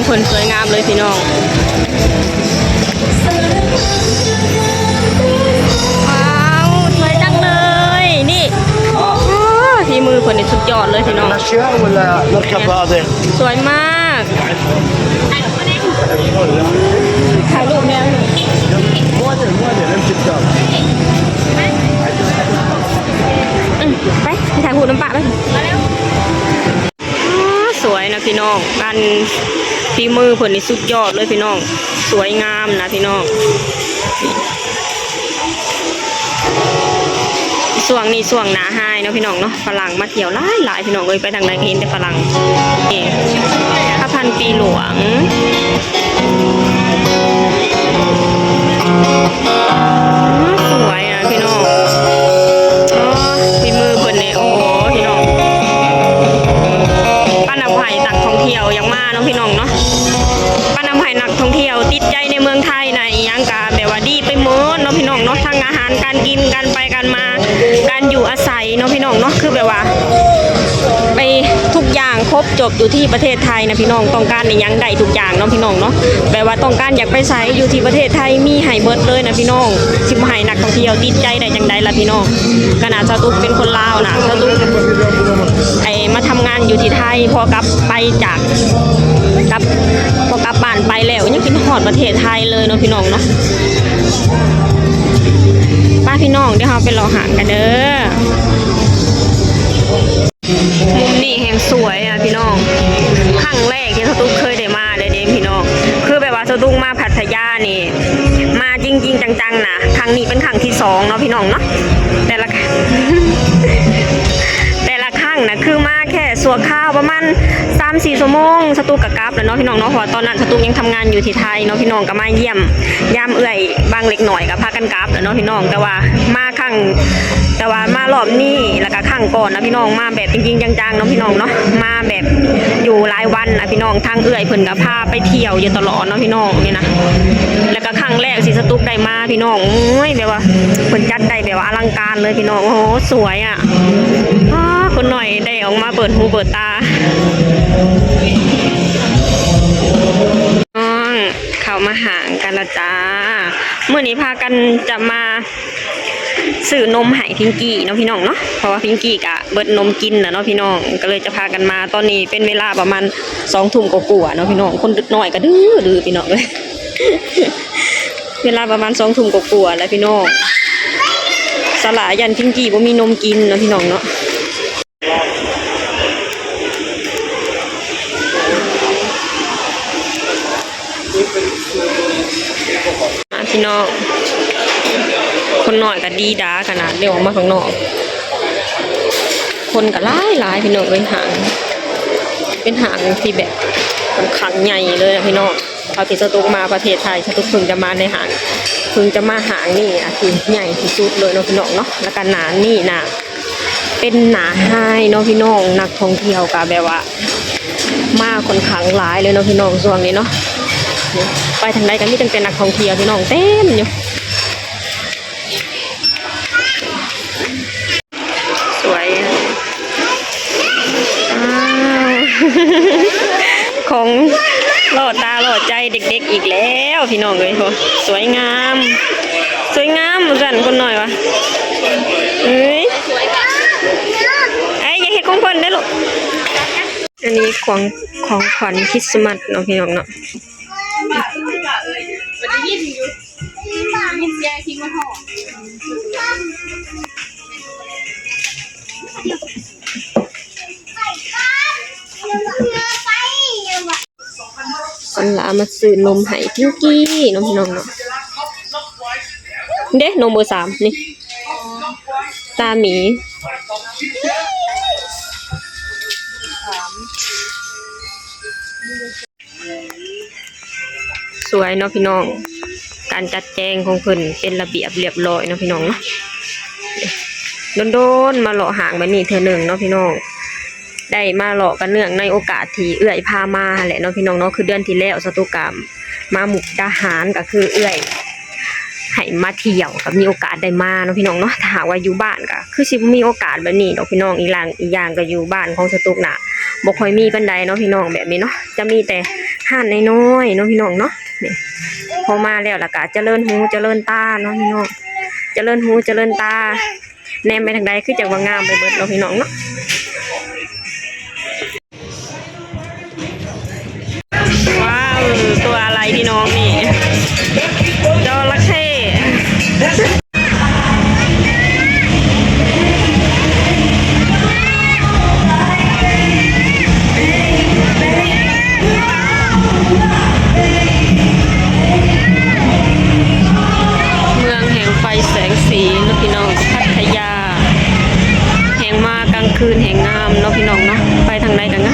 ເພິ່ນສວຍງາມເລີຍພີ່ນ້ອງ. ວ້າວ ສວຍຈັງເລີຍ ນີ້ ອໍ ຝີມືເພິ່ນນີ້ສຸດຍອດເລີຍພີ່ນ້ອງ. نمشيها ولا نركب هذا؟ ສວຍມາກ. ຖ່າຍຮູບແນວ موالي، موالي، نمشي قدام. ອືມ ໄປ ໄປຖ່າຍຮູບນຳປ້າໄປ. ອ້າ ສວຍນະພີ່ນ້ອງ ອັນຝີມືເພິ່ນນີ້ສຸດຍອດເລີຍພີ່ນ້ອງ ສວຍງາມນະພີ່ນ້ອງ. ຊ່ວງນີ້ຊ່ວງໜ້າຮ້າຍເນາະພີ່ນ້ອງເນາະ ຝຣັ່ງມາທ່ຽວຫຼາຍໆ ພີ່ນ້ອງເອີຍ ໄປທາງໃດກໍເຫັນແຕ່ຝຣັ່ງ. ນີ້ ພະພັນປີຫຼວງ ສວຍ ພີ່ນ້ອງ ອໍ ຝີມືເພິ່ນນີ້ ໂອ້ ພີ່ນ້ອງ ປານເອົາໃຫ້ນັກທ່ອງທ່ຽວຢາກມາເນາະພີ່ນ້ອງເນາະ ປານເອົາໃຫ້ນັກທ່ອງທ່ຽວຕິດໃຈໃນເມືອງໄທນະ ອີ່ຫຍັງກະແບບວ່າດີໄປໝົດເນາະພີ່ນ້ອງເນາະ ທັງອາຫານການກິນ ການໄປການມາ ການຢູ່ອາໄສເນາະພີ່ນ້ອງເນາະ ຄືແບບວ່າໄປທຸກຢ່າງຄົບຈົບຢູ່ທີ່ປະເທດໄທນະພີ່ນ້ອງ ຕ້ອງການອີ່ຫຍັງໄດ້ທຸກຢ່າງເນາະພີ່ນ້ອງເນາະ ແບບວ່າຕ້ອງການຢາກໄປໃສຢູ່ທີ່ປະເທດໄທມີໃຫ້ເບິດເລີຍນະພີ່ນ້ອງ ຊິບໍ່ໃຫ້ນັກ ທ່ອງທ່ຽວຕິດໃຈໄດ້ຈັ່ງໃດລະພີ່ນ້ອງ. ຂະໜາດສາວຕຸກເປັນຄົນລາວນະ ສາວຕຸກ ໄອ້ ມາທຳງານຢູ່ທີ່ໄທ ພໍກັບໄປຈາກ ກັບ ພໍກັບບ້ານໄປແລ້ວ ຍັງຄິດຮອດປະເທດໄທເລີຍເນາະພີ່ນ້ອງເນາະ. ໄປພີ່ນ້ອງ ດຽວເຮົາໄປເລາະຫ້າງກັນເດີ. ມຸມນີ້ແຮງສວຍອະພີ່ນ້ອງ ຄັ້ງແລກທີ່ສາວຕຸກເຄີຍໄດ້ມາເລີຍເດ້ພີ່ນ້ອງ ຄືແບບວ່າສາວຕຸກມາພັດທະຍານີ້ ມາຈິງໆ ຈັງໆ ນະ ຄັ້ງນີ້ເປັນຄັ້ງທີສອງເນາະພີ່ນ້ອງເນາະ ແຕ່ລະ ແຕ່ລະຄັ້ງນະ ຄືມາແຄ່ຊົ່ວຄາວປະມານສາມສີ່ຊົ່ວໂມງ ສາວຕຸກກໍກັບແລ້ວເນາະພີ່ນ້ອງເນາະ ເພາະວ່າຕອນນັ້ນສາວຕຸກຍັງທຳງານຢູ່ທີ່ໄທເນາະພີ່ນ້ອງ ກໍມາຢ້ຽມຢາມເອື້ອຍບາງເລັກໜ້ອຍ ກໍພາກັນກັບແລ້ວເນາະພີ່ນ້ອງ ແຕ່ວ່າມາ ຄັ້ງ ແຕ່ວ່າມາລອບນີ້ ແລ້ວກະຄັ້ງກ່ອນນະພີ່ນ້ອງ ມາແບບຈິງໆ ຈັງໆ ເນາະພີ່ນ້ອງເນາະ ມາແບບຢູ່ຫຼາຍວັນນະພີ່ນ້ອງ ທາງເອື້ອຍເພິ່ນກະພາໄປທ່ຽວຢູ່ຕະຫຼອດເນາະພີ່ນ້ອງ ນີ້ນະ ແລ້ວກະຄັ້ງແລກທີ່ສາວຕຸກໄດ້ມາພີ່ນ້ອງ ໂອ້ຍ ແບບວ່າເພິ່ນຈັດໄດ້ແບບວ່າອະລັງການເລີຍພີ່ນ້ອງ ໂອ້ໂຫ ສວຍອະ ອ້າ ຄົນໜ້ອຍໄດ້ອອກມາເປີດຫູເປີດຕາ ນ້ອງ ເຂົ້າມາຫ້າງກັນລະຈ້າ ມື້ນີ້ພາກັນຈະມາ ຊື້ນົມໃຫ້ພິງກີ້ເນາະພີ່ນ້ອງເນາະ ເພາະວ່າພິງກີ້ກະເບິດນົມກິນແລ້ວເນາະພີ່ນ້ອງ ກໍເລີຍຈະພາກັນມາ ຕອນນີ້ເປັນເວລາປະມານສອງທຸ່ມກວ່າໆ ເນາະພີ່ນ້ອງ ຄົນນ້ອຍກໍດື້ໆ ພີ່ນ້ອງເອີຍ ເວລາປະມານສອງທຸ່ມກວ່າໆ ແລ້ວພີ່ນ້ອງ ສາລາຢ້ານພິງກີ້ບໍ່ມີນົມກິນເນາະພີ່ນ້ອງເນາະ. ອ່າ ພີ່ນ້ອງ ຄົນນ້ອຍກໍດີດາຂະໜາດ ໄດ້ອອກມາຂ້າງນອກ ຄົນກໍຫຼາຍໆ ພີ່ນ້ອງເອີຍ ຫ້າງ ເປັນຫ້າງທີ່ແບບຂ້ອນຂ້າງໃຫຍ່ເລີຍນະພີ່ນ້ອງ ເທົ່າທີ່ສາວຕຸກມາປະເທດໄທ ສາວຕຸກເພິ່ງຈະມາໃນຫ້າງ ເພິ່ງຈະມາຫ້າງນີ້ອະ ທີ່ໃຫຍ່ທີ່ສຸດເລີຍເນາະພີ່ນ້ອງເນາະ ແລ້ວກໍໜ້ານີ້ນະ ເປັນໜ້າຮ້າຍເນາະພີ່ນ້ອງ ນັກທ່ອງທ່ຽວກໍແບບວ່າມາຂ້ອນຂ້າງຫຼາຍເລີຍເນາະພີ່ນ້ອງ ຊ່ວງນີ້ເນາະ ໄປທາງໃດກໍມີຕັ້ງແຕ່ນັກທ່ອງທ່ຽວພີ່ນ້ອງ ເຕັມຢູ່ ສວຍ ອ້າວ ຂອງຫຼໍ່ຕາຫຼໍ່ໃຈເດັກໆ ອີກແລ້ວພີ່ນ້ອງເອີຍ ໂຫ ສວຍງາມ ສວຍງາມວ່າຊັ້ນ ຄົນນ້ອຍວ່າ ເອີຍ ເອີຍ ຢ່າເຮັດຂອງເພິ່ນເດີ້ລູກ ອັນນີ້ຂອງ ຂອງຂວັນຄຣິດສະມັດເນາະ ພີ່ນ້ອງເນາະ. ສັນລາມາຊື້ນົມໃຫ້ພິງກີ້ເນາະ ພີ່ນ້ອງເນາະ ເດ້ ນົມເບີສາມນີ້ ຕາໝີ ສວຍເນາະພີ່ນ້ອງ ການຈັດແຈງຂອງເພິ່ນເປັນລະບຽບລຽບຮ້ອຍເນາະພີ່ນ້ອງເນາະ ດົນໆ ມາເລາະຫ້າງແບບນີ້ເທື່ອໜຶ່ງເນາະພີ່ນ້ອງ ໄດ້ມາເລາະກະເນື່ອງໃນໂອກາດທີ່ເອື້ອຍພາມາຫັ້ນແຫຼະເນາະພີ່ນ້ອງເນາະ ຄືເດືອນທີ່ແລ້ວສາວຕຸກກະມາມຸກດາຫານ ກະຄືເອື້ອຍໃຫ້ມາທ່ຽວ ກະມີໂອກາດໄດ້ມາເນາະພີ່ນ້ອງເນາະ ຖ້າຫາກວ່າຢູ່ບ້ານກະ ຄືຊິບໍ່ມີໂອກາດແບບນີ້ດອກພີ່ນ້ອງ ອີກຢ່າງ ອີກຢ່າງກໍຢູ່ບ້ານຂອງສະຕຸກນະ ບໍ່ຄ່ອຍມີປານໃດເນາະພີ່ນ້ອງ ແບບນີ້ເນາະ ຈະມີແຕ່ ຮ້ານນ້ອຍໆເນາະພີ່ນ້ອງເນາະ. ນີ້ ພໍມາແລ້ວລະກະຈະເລີນຫູຈະເລີນຕາເນາະພີ່ນ້ອງ ຈະເລີນຫູຈະເລີນຕາ. ແນມໄປທາງໃດຄືຈັ່ງວ່າງາມໄປເບິດເນາະພີ່ນ້ອງເນາະ. ວ້າວ ຕົວອະໄລພີ່ນ້ອງນີ້ ຈໍລະເຂ້. ເມືອງແຫ່ງໄຟແສງສີເນາະພີ່ນ້ອງ ພັດທະຍາ. ແຮ່ງມາກາງຄືນແຮ່ງງາມເນາະພີ່ນ້ອງເນາະ ໄປທາງໃດກະງ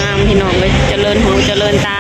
າມໆ ພີ່ນ້ອງເອີຍ ຈະເລີນຫູຈະເລີນຕາ.